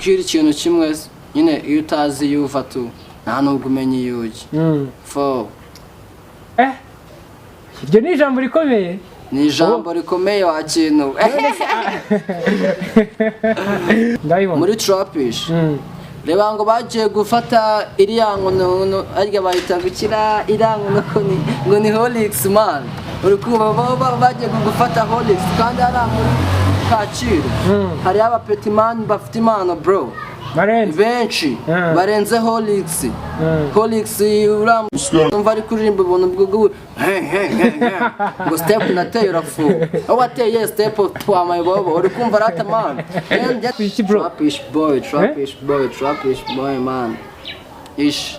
Nkubwire ikintu kimwe se, nyine iyo utazi iyo uva tu, nta nubwo umenya iyo ujya. Fo. Eh, iryo ni ijambo rikomeye. Ni ijambo rikomeye wa kintu. Ndabibona. Muri Trapish, reba ngo bagiye gufata iriya nkono, arya bayita gukira iriya nkono ko ni ngo ni Holix man. Uri kumva, bagiye gufata Holix kandi hariya muri Kacyiru hariyo abapeti man bafite impano, bro. Barenze. Benshi barenze Holix. Holix uriya umva ari kuririmba ubuntu bwo he he he he, ngo step nateye urafu, aho wateye step twamaye bobo. Uri kumva rata man? Iki, bro? Trapish boy, Trapish boy, Trapish boy man. Ish,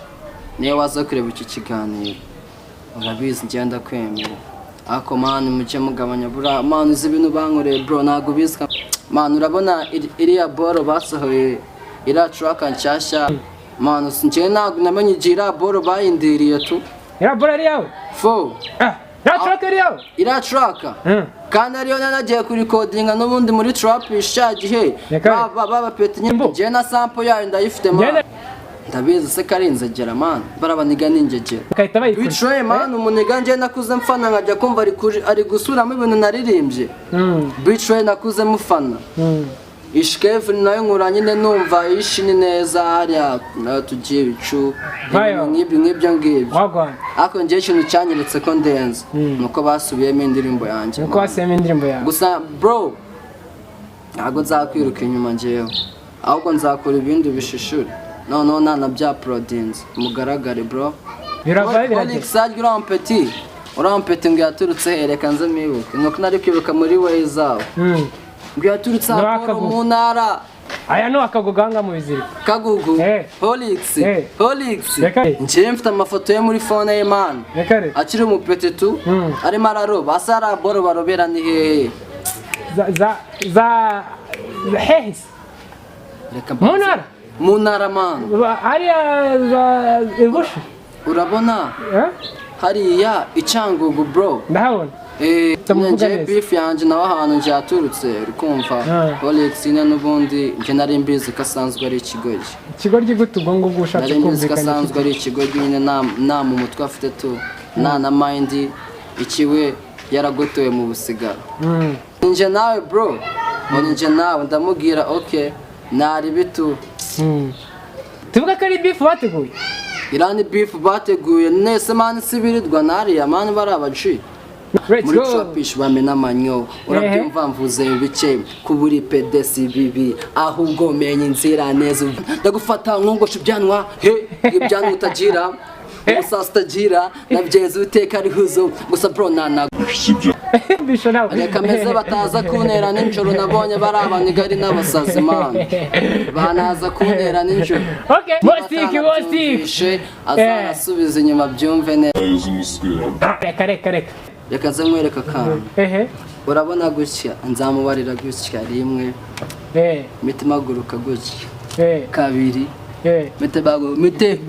niyo waza kureba iki kiganiro, urabizi ngenda kwemera, ariko man, mujye mugabanya buriya man. Uzi ibintu bankoreye, bro? Ntabwo ubizi man. Urabona iriya boro basohoye, iriya track nshyashya man, njyewe ntabwo namenye igihe iriya boro bayindiriye tu. Iriya boro ari yawe? Fo. Ah, iriya track ari yawe? Iriya track kandi ariyo nanagiye kurikodinga n'ubundi muri Trapish cya gihe. Reka. Babapeti nyine. Mbo. Njyewe na sample yayo ndayifite man. Ndabizi se ko ari inzegera man? Barabaniga n'ingegera. Bagahita bayikora. Bicaye man, umuniga njyewe nakuze mfana, nkajya kumva ari gusubiramo ibintu naririmbye. Bicaye nakuze mufana. Ishkev nayo nkura nyine numva ishi ni neza hariya nayo tugiye ibicu. Vayo. Ibintu nk'ibyo nk'ibyo ngibyo. Wagwan. Ariko njyewe ikintu cyanyeretse ko ndenze nuko basubiyemo indirimbo yanjye, Nuko man. wasiyemo indirimbo yawe. Gusa bro, ntabwo nzakwiruka inyuma njyewe, ahubwo nzakora ibindi bishishura, noneho ntanabyaporodinze mugaragare, bro. Biravayo biragera. Olix arya uriya mpeti, uriya mpeti ngo yaturutse he? Reka nze mwibuke, nuko nari kwibuka muri way zabo. Ngo yaturutse Ni ahantu Akagugu. mu ntara. Aya ni Akagugu mu biziriko. Kagugu. Holix. Holix. Reka. Njyewe mfite amafoto ye muri phone ye man. Reka reka. Akiri umupeti tu, arimo araroba. Asa ari boro barobera ni hehe? Za hehise? Reka Mu ntara? Mu ntara man. Hariya za Ibushi. Urabona Eh? hariya icyangugu, bro. Ndahabona. Ndamuvuga Njye neza. beef yanjye nawe ahantu njye yaturutse, uri kumva? Holix nyine n'ubundi njye nari mbizi ko asanzwe ari ikigoryi. Ikigoryi gute ubwo ngubwo ushatse Nari mbizi ko kumvikana? asanzwe ari ikigoryi nyine, nta mu mutwe afite tu, nta na mind ikiwe, yaragotowe mu busigara. Njye nawe bro, ngo ni njye nawe, ndamubwira ok, nari bitu. Tuvuga ko ari beef bateguye? Iriya ni beef bateguye nese man, sibirirwa nariya man, bari abaci. Let's Muri go. Trapish bamena amanyo, urabyumva? Mvuze bice kuburi pede si bibi, ahubwo menya inzira neza. Ndagufata nkongosha ibyanwa he, ibyanwa utagira, umusasa utagira nabyenze uteka ari huzo gusa bro, nana. Bisho nawe. Reka meze bataza kuntera nijoro, nabonye bari abanigari n'abasazi man, banaza kuntera nijoro. Okay, Bostik, Bostik. Batanabyumvishe, azanasubiza inyuma byumve neza. Reka reka reka. Reka nze nkwereke akantu. Urabona gutya, nzamubarira gutya rimwe, mpite mpaguruka gutya, kabiri, mpite bagu mpite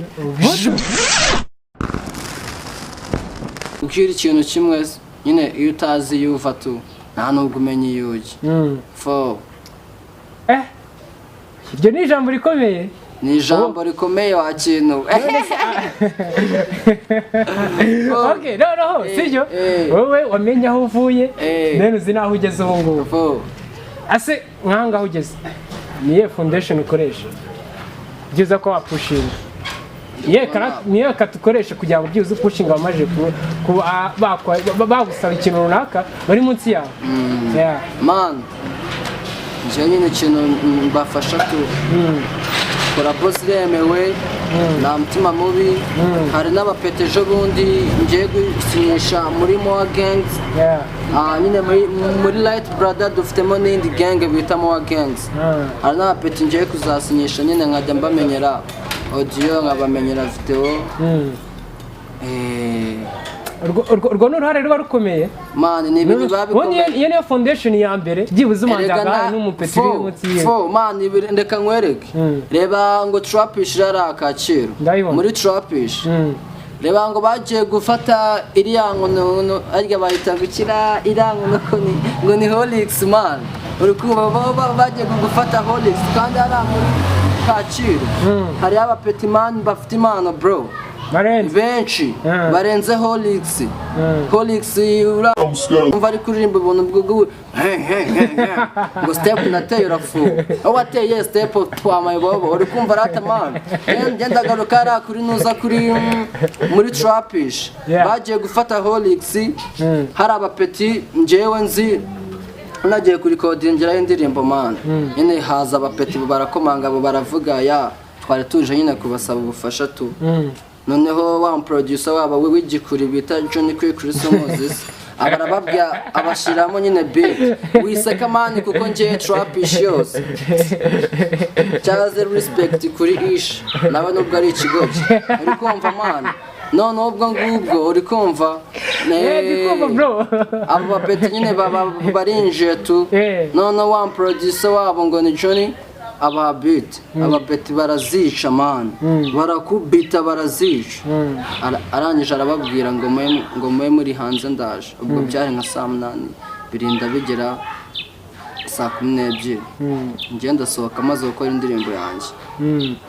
Ubwira ikintu kimwe se, nyine iyo utazi iyo uva tu, nta nubwo umenya iyo ujya. Fo. Eh, iryo ni ijambo rikomeye. Ni ijambo rikomeye wa kintu. Okay, noneho sibyo? Eh. Wowe wamenye aho uvuye, none uzi n'aho ugeze ubu ngubu. Fo. Ase nk'aho ngaho ugeze, niyo foundation ukoresha byiza ko wapushinga, niyo kata ukoresha kugira ngo byibuze upushinga wamaze kuba bagusaba ikintu runaka bari munsi yawe? Yeah. Man, njyewe nyine ikintu mbafasha tu, collabo ziremewe, nta mutima mubi. Hari n'abapete ejo bundi ngiye gusinyisha muri Moa Gangs. Ah, nyine muri Light Brother dufitemo n'indi gang bita Moa Gangs. Hari n'abapeti ngiye kuzasinyisha nyine, nkajya mbamenyera audio, nkabamenyera video. Urwo ni uruhare ruba rukomeye. Man, ni ibintu biba Ubundi bikomeye. Iyo niyo foundation ya mbere byibuze umuhanzi Erega agahaye n'umupeti uri fo, munsi yiwe. Fo man, reka nkwereke. Reba ngo Trapish rari Kacyiru. Ndabibona. Muri Trapish, reba ngo bagiye gufata iriya nkono, arya bayita gukira iriya nkono ko ni ngo ni Holix man. Uri kumva, baba bagiye gufata Holix, kandi hariya muri Kacyiru hariyo abapeti man bafite impano, bro. Barenze. Benshi barenze Holix. Holix urumva ari kuririmba ubuntu bwo he he he he, ngo step nateye urafuha, aho wateye step twamaye bobo. Uri kumva rata man, ngenda garuka hariya kuri nuza kuri muri Trapish. Bagiye gufata Holix, hari abapeti njyewe nzi nagiye kurikodingirayo indirimbo man. Nyine haza abapeti barakomanga, abo baravuga ya twari tuje nyine kubasaba ubufasha tu. Noneho wa producer wabo w'igikuri bita Johnny Quick Chris Moses abarababwira, abashiramo nyine beat. Wiseka man, kuko ngiye Trapish yose cyaze. Respect kuri Ish nawe nubwo ari ikigoryi, uri kumva man. Noneho ubwo ngubwo uri kumva Ndi kumva, bro. Abo bapeti nyine baba barinjiye tu. Noneho wa producer wabo ngo ni Johnny aba beat, abapeti barazica man, barakubita barazica. Arangije arababwira ngo mube muri hanze ndaje. Ubwo byari nka saa 8, birinda bigera saa 12, njye ndasohoka maze gukora indirimbo yanjye.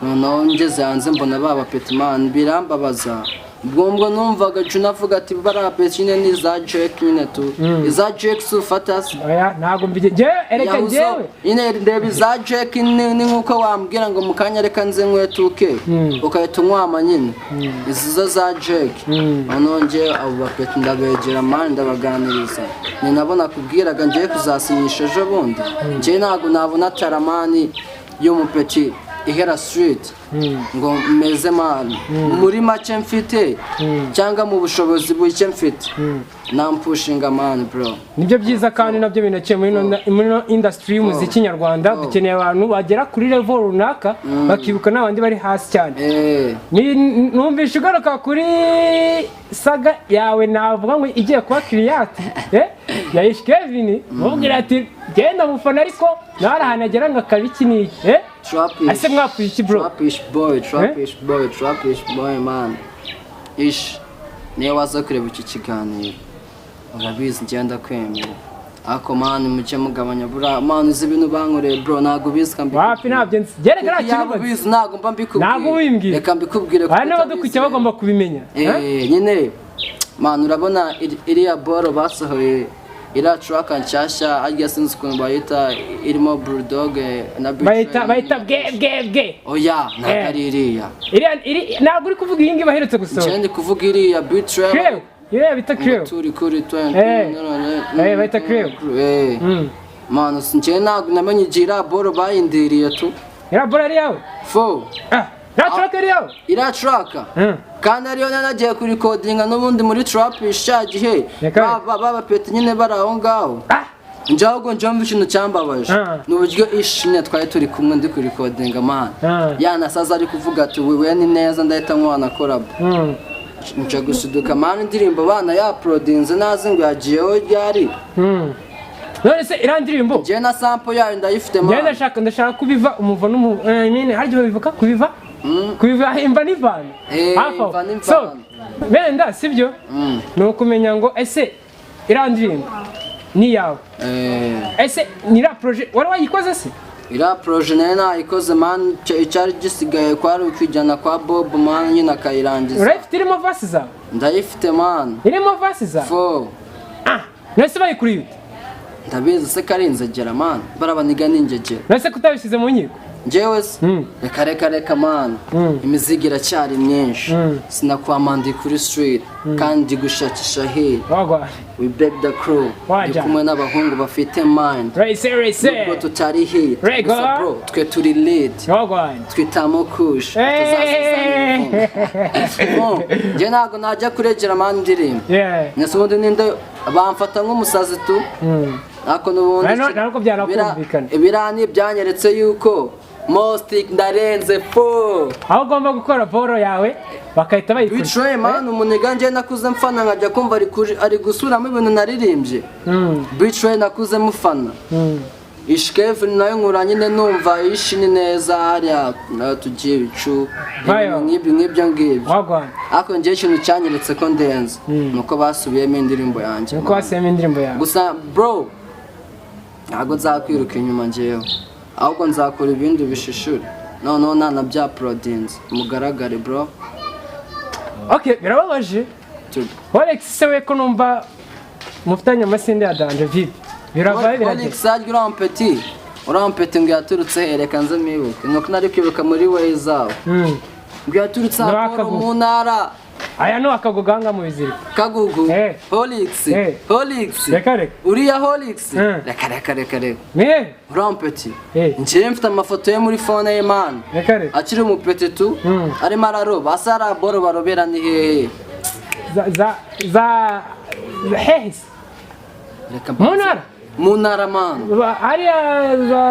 Noneho ngeze hanze mbona ba bapeti man, birambabaza. Ubwo mbwo numvaga Juno avuga ati bariya peti nyine ni iza Jack nyine tu, iza Jack si ufata se? Oya, ntabwo mbige njyewe, ereka. Yahuzo, Njyewe nyine ndeba iza Jack ni nkuko wambwira ngo mu kanya reka nze nkwe tuke, ugahita unywama nyine izi zo za Jack. Noneho njye abo bapeti ndabegera man, ndabaganiriza, ni nabo nakubwiraga ngiye kuzasinyisha ejo bundi. Njye ntabwo nabona taramani y'umupeti ihera street ngo meze man. Muri make mfite cyangwa mu bushobozi buke mfite nampushinga man, bro. Nibyo byiza kandi nabyo binaciye muri ino industry y'umuziki nyarwanda. Dukeneye abantu bagera kuri level runaka bakibuka n'abandi bari hasi cyane. Numvishe ugaruka kuri saga yawe, navuga ngo igiye kuba kiriyati ya Ish Kevin, mubwira ati genda mufana, ariko nawe hari ahantu agera ngo akaba iki n'iki. Trapish. Ese mwapfuye iki, bro? Trapish boy, Trapish boy, Trapish boy man. Ish, niyo waza kureba iki kiganiro, urabizi ngenda kwemera. Ariko man, mujye mugabanya buriya man, uzi ibintu bankoreye bro, ntabwo ubizi ka. Wapi, ntabyo nzi, gereka nta Kuko yaba kintu ubazi. ubizi ntabwo mba mbikubwiye. Ntabwo ubimbwira. Reka mbikubwire kuko Hari n'abadukurikiye utabizi. bagomba kubimenya. Eh? Nyine man, urabona iriya boro basohoye, iriya track nshyashya arya sinzi ukuntu bayita, irimo Bulldog na Big Bayita Train. Bayita bwe bwe bwe. Oya, ntabwo ari iriya. Iriya iri ntabwo uri kuvuga iyi ngiyi baherutse gusohora. Njye ndi kuvuga iriya Beat. Crew, iriya bita Crew. Turi kuri 20. Bayita Crew. Man, njye ntabwo namenye igihe iriya boro bayindiriye tu. Iriya boro ari iyawe? Fo. Ah, iriya track ari iyawe? Iriya track kandi ariyo nanagiye kurikodinga n'ubundi muri Trapish cya gihe. Reka. Baba peti nyine bari aho ngaho. Njye ahubwo njye mva ikintu cyambabaje ni uburyo Ish nyine twari turi kumwe ndi kurikodinga man, yanasaza ari kuvuga ati wewe ni neza, ndahita nkwana collabo. Nje gusuduka man, indirimbo bana yaprodinze nazi ngo yagiyeho ryari. None se iriya ndirimbo Njye na sample yayo ndayifite njyewe man. Ndashaka kubiva umuvo n'umu nyine harya babivuga kubiva imva n'ivana. Eh, Hafi aho. imva n'imvano. So wenda sibyo, ni ukumenya ngo ese iriya ndirimbo ni iyawe? Ese ni iriya projet wari wayikoze se? Iriya projet nayo nayikoze man, icyari gisigaye kwari ukwijyana kwa Bob man nyine akayirangiza. Urayifite irimo verse zawe? Ndayifite man. Irimo verse zawe? Fo. Ah, none se bayikuriye ute? Ndabizi se ko ari inzegera man, barabaniga n'ingegera. None se kutabishyize mu nkiko? Njyewe se? Reka reka reka man, imizigo iracyari myinshi. Sinakwama, ndi kuri street kandi ndi gushakisha hit. Wagwa. We back the crew, ndi Waja. kumwe n'abahungu bafite mind. Raise raise. Nubwo tutari hit, Rego. gusa bro twe turi lead. Wagwa. Twitamo kush. Njye ntabwo najya kuregera man indirimbo. Nese ubundi ninde bamfata nk'umusazi tu? Ariko n'ubundi Ntabwo byanakumvikana. Ibirani byanyeretse yuko Mostik ndarenze fo. Aho ugomba gukora boro yawe bakahita bayikora. Bicaye man, umuniga njye nakuze mfana, nkajya kumva ari gusuramo ibintu naririmbye. Bicaye nakuze mufana. Ishkev nayo nkura nyine numva ishi ni neza hariya nayo tugiye ibicu. Vayo. Ibintu nk'ibyo nk'ibyo ngibyo. Wagwa. Ariko njye ikintu cyanyeretse ko ndenze nuko basubiyemo indirimbo yanjye. Nuko wasiyemo indirimbo yawe. Gusa bro, Ntabwo nzakwiruka inyuma njyewe, ahubwo nzakora ibindi bishishure, noneho nanabyaporodinze mugaragare, bro. Okay, birababaje. Holex se we, ko numva mufitanye amasinde ya danger, vipi? Birava biragera. Holix arya uriya mupeti ngo yaturutse he? Reka nze mwibuke, nuko nari kwibuka muri way zabo. Ngo yaturutse Ni ahantu Akagugu. mu ntara. Aya ni Akagugu mu biziriko. Kagugu. Holix. Holix. Reka reka. Uriya Holix. Reka reka reka reka. Ni Uriya mupeti, njyewe mfite amafoto ye muri phone ye, man. Reka reka. Akiri umupeti tu, arimo araroba asa ari boro barobera ni hehe? Za hehe se? Reka Mu mbanze. ntara? Mu ntara, man. Hariya za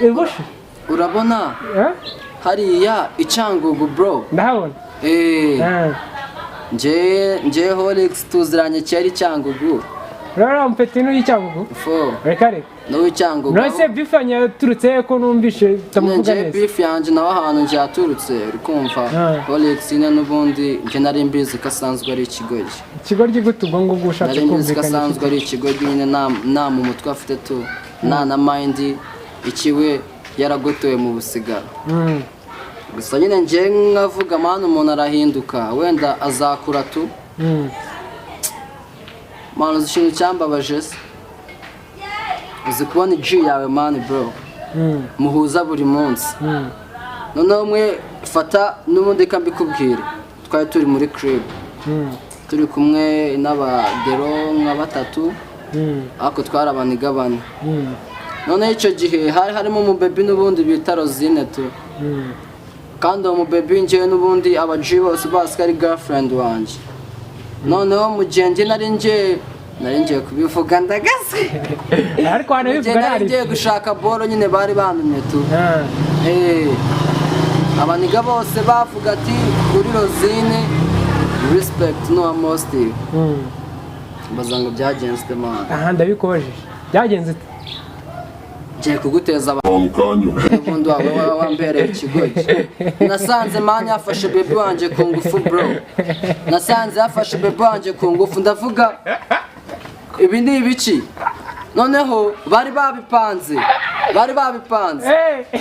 Ibushi. Urabona Eh? hariya icyangugu, bro. Ndahabona. Nje Holix tuziranye kera icyangugu. Rero mpeti n'uw'Icyangugu. Fo. Reka reka. N'uw'Icyangugu. None se beef yaturutse he, ko numvishe utamuvuga Nje neza? Beef yanjye nawe ahantu nje yaturutse, uri kumva? Holix nyine n'ubundi nje nari mbizi ko asanzwe ari ikigoryi. Ikigoryi gute ubwo ngubwo ushatse Nari mbizi ko kumvikana? asanzwe ari ikigoryi nyine, nta mu mutwe afite tu, nta na mind ikiwe, yaragotowe mu busigara. Gusa nyine nje nkavuga, man, umuntu arahinduka, wenda azakura tu. Man, uzi ikintu cyambabaje se? Uzi kubona G yawe, man, bro, muhuza buri munsi, noneho mwe fata n'ubundi ka mbikubwire, twari turi muri crib, turi kumwe n'abadero nka batatu, ariko twari abaniga bane. Noneho icyo gihe hari harimo umubebi n'ubundi bita Rosine tu. Kandi uwo mubebi njyewe n'ubundi aba G bose bazi ko ari girlfriend wanjye. Noneho mu gihe njye nari ngiye kubivuga ndagase. Ariko hano Mu gihe bivuga nari nari ngiye gushaka boro nyine, bari bantumye tu. Abaniga bose bavuga ati kuri Rosine respect no most. Mbaza ngo byagenze man? Aha ndabikubajije, byagenze ute? Ngiye kuguteza abantu, ubundi waba waba wambereye ikigoryi. Nasanze, man, yafashe baby wanjye ku ngufu, bro. Nasanze yafashe baby wanjye ku ngufu, ndavuga ibi ni ibiki? Noneho bari babipanze, bari babipanze.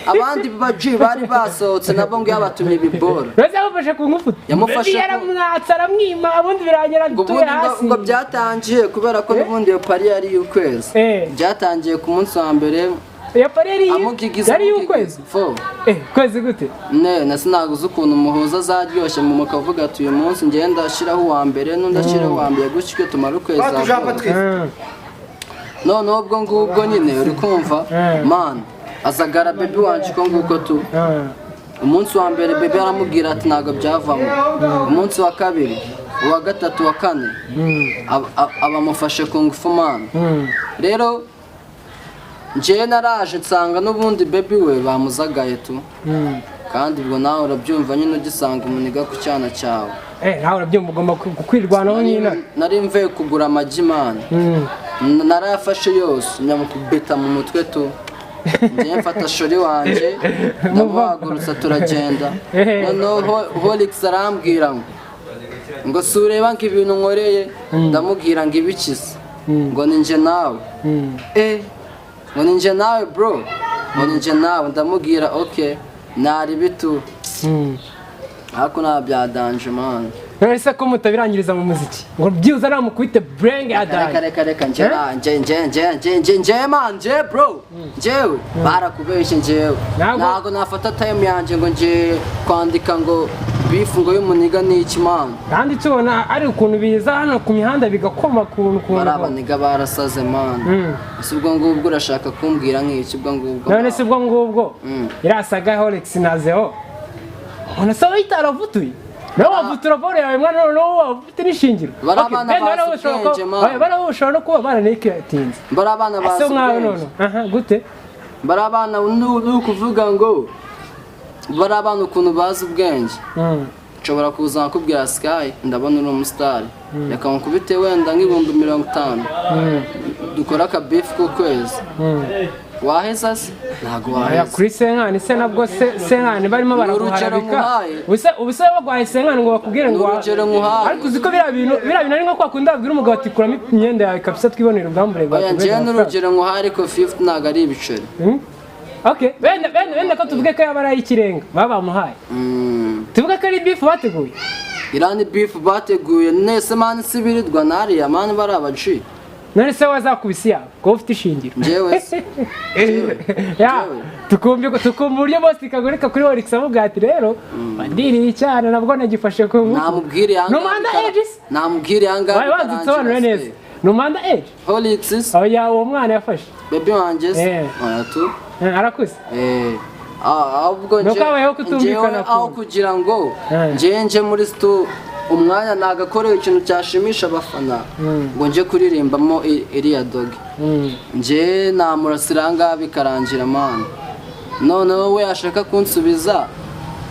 Abandi baji bari basohotse nabo ngo yabatumye ibiboro. Uretse yamufashe ku ngufu? Yamufashe Yaramwatse aramwima, ubundi birangira Ngo dutuye ubundi hasi. ngo byatangiye kubera ko n'ubundi iyo party yari iy'ukwezi. Byatangiye ku munsi wa mbere. Iyo party yari Amugigiza. yari y'ukwezi? Fo. Eh, kwezi gute? Ne na sinaguze ukuntu umuhuza azaryoshye mu mukavuga ati uyu munsi ngenda ashyiraho uwa mbere n'undi ashyiraho uwa mbere, gutyo tumara ukwezi Batuje aho. Patrice. Noneho ubwo ngubwo nyine uri kumva, man, azagara baby wanje uko nguko tu. Umunsi wa mbere baby aramubwira ati ntabwo byavamo. Umunsi wa kabiri, uwa gatatu, uwa kane, abamufashe ku ngufu, man. Rero njyewe naraje nsanga n'ubundi baby we bamuzagaye tu. Kandi ubwo nawe urabyumva nyine, ugisanga umuniga ku cyana cyawe. Eh, nawe urabyumva, ugomba kwirwanaho nyine. Nari mvuye kugura amagi, man. Narayafashe yose nyamukubita mu mutwe tu. Njyewe mfata shori wanjye ndamuhagurutsa turagenda. Noneho Holix arambwira ngo si ureba ngo ibintu nkoreye? Ndamubwira ngo ibikize? Ngo ni njye nawe. Eh, ngo ni njye nawe, bro, ngo ni njye nawe. Ndamubwira ok, nari bitu. Ariko nta bya danger, man. None se ko mutabirangiriza mu muziki ngo byibuze namukubite burenge ya Reka danger? Reka reka, nje nje nje nje nje nje nje, man, nje bro, njewe barakubeshye njewe. Ntago nafata time yanjye ngo nje kwandika ngo beef ngo y'umuniga ni iki, man. Kandi tubona ari ukuntu biza hano ku mihanda bigakoma ukuntu ukuntu. Bari abaniga barasaze, man. Ese ubwo ngubwo urashaka kumbwira nk'iki ubwo ngubwo? None se ubwo ngubwo irasaga Holex na Zeo, ubona se wahita aravutuye nawe wavutura boro yawe mwana, noneho waba ufite n'ishingiro. Bari Okay, abana bene bazi bari bashobora ubwenge, man. bari bashobora no kuba baranekiratinze. Bari abana Ese bazi mwawe ubwenge. none aha gute? Bari abana ni ukuvuga ngo bari abana ukuntu bazi ubwenge. Nshobora kuza nkakubwira: "Sky, ndabona uri umusitari, reka nkubite wenda nk'ibihumbi 50, dukore akabeef k'ukwezi." Waheza se? Ntabwo Aya, waheza. Kuri 50 se nabwo se 50 barimo Ni urugero baraguharabika? nkuhaye. Ubuse baguhaye 50 ngo bakubwire ngo Ni urugero nkuhaye. Ariko uzi ko biriya bintu ari nko kwa kundi wabwira umugabo ati: "Kuramo imyenda yawe kabisa, twibonere ubwambure bwawe." Oya, njyewe n'urugero nkuhaye, ariko 50 ntabwo ari ibiceri. Okay, wenda ko tuvuge ko yaba ari ay'ikirenga baba bamuhaye, tuvuge ko ari beef bateguye. Iriya ni beef bateguye nese man, si birirwa nariya man bari abaci. None se wazakubise iyawe kuba ufite ishingiro? Njyewe se? Ya. Njyewe? Tukumva uburyo bose kagurika kuri Hollix avuga ati: "Rero wandiriye icyana nabwo nagifashe ku ngufu." Namubwire Ni umanda age se? Namubwire ahangaha. Wawe wanze usobanure neza, ni umanda age? Hollix se? Oya, uwo mwana yafashe. Baby wanjye se? Eh. Oya tu. Arakuze. Eh, ahubwo Nuko habayeho kutumvikana njyewe aho kumwe. kugira ngo Eh. nje muri stu umwanya nagakorewe ikintu cyashimisha abafana ngo nje kuririmbamo iriya dogi, nje namurasira ahangaha bikarangira man. Noneho we yashaka kunsubiza,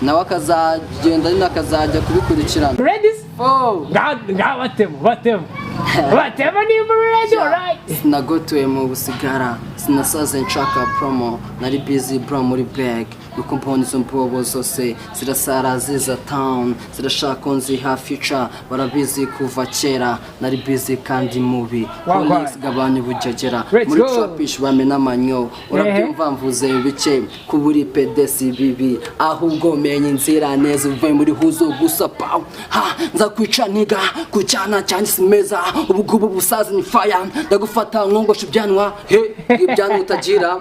nawe akazagenda nyine akazajya kubikurikirana. Ready? Oh. Ngaho batemo, batemo, batemo nimba uri ready, alright. Sinagotoye mu busigara, sinasaze nshaka promo, nari busy bro muri bag. Nuko mbona izo mbobo zose zirasara ziza town, zirashaka nziha future, barabizi kuva kera nari busy kandi mubi. Wow. Hollix, gabanya ubugegera. Let's Muri go. trapish bamena amanyo, urabyumva? Mvuze bike kuburi pedesi bibi, ahubwo menya inzira neza uve muri huzo gusa. Paw ha, nza kwica niga ku cyana cyanjye simeza. Ubu busaza ni fire, ndagufata nkongosha ibyanwa he, ibyanwa utagira,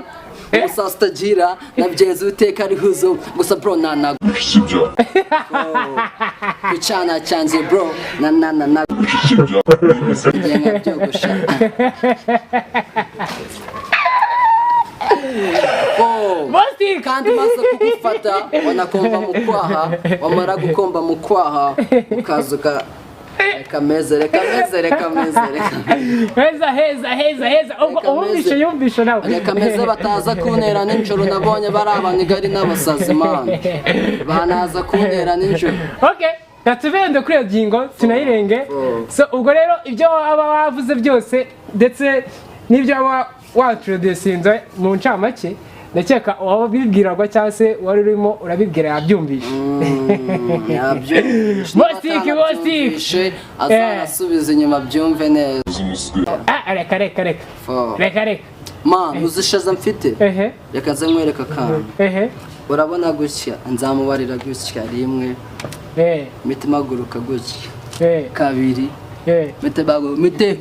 ubusaza utagira nabyenze uteka ari huzo gusa bro na na ku cyana cyanjye bro na na na na ngiye nkabyogosha. Oh. Bostic! Kandi maze kugufata wanakomba mu kwaha, wamara gukomba mu kwaha ukaza uka reka meze, reka meze, reka meze, reka Heza, heza, heza, heza ubwo. Reka Uwumvishe meze. yumvishe nawe. Reka meze bataza kuntera nijoro, nabonye bari abanigari n'abasazi man, banaza kuntera nijoro. Okay, katubende kuri iyo ngingo tunayirenge. Oh. So ubwo rero ibyo waba wavuze byose ndetse n'ibyo waba waintroducinze mu ncamake, ndakeka wabibwiragwa cyangwa se wari urimo urabibwira yabyumvishe. Yabyumvishe. Bostic, Bostic. Azanasubiza inyuma byumve neza. Ah, reka, reka, reka. Fo. Reka, reka. Man, uzishaza mfite. Ehe. Reka nze nkwereke akantu. Ehe. Urabona gutya, nzamubarira gutya rimwe, mitima haguruka gutya, kabiri, mite bago mite.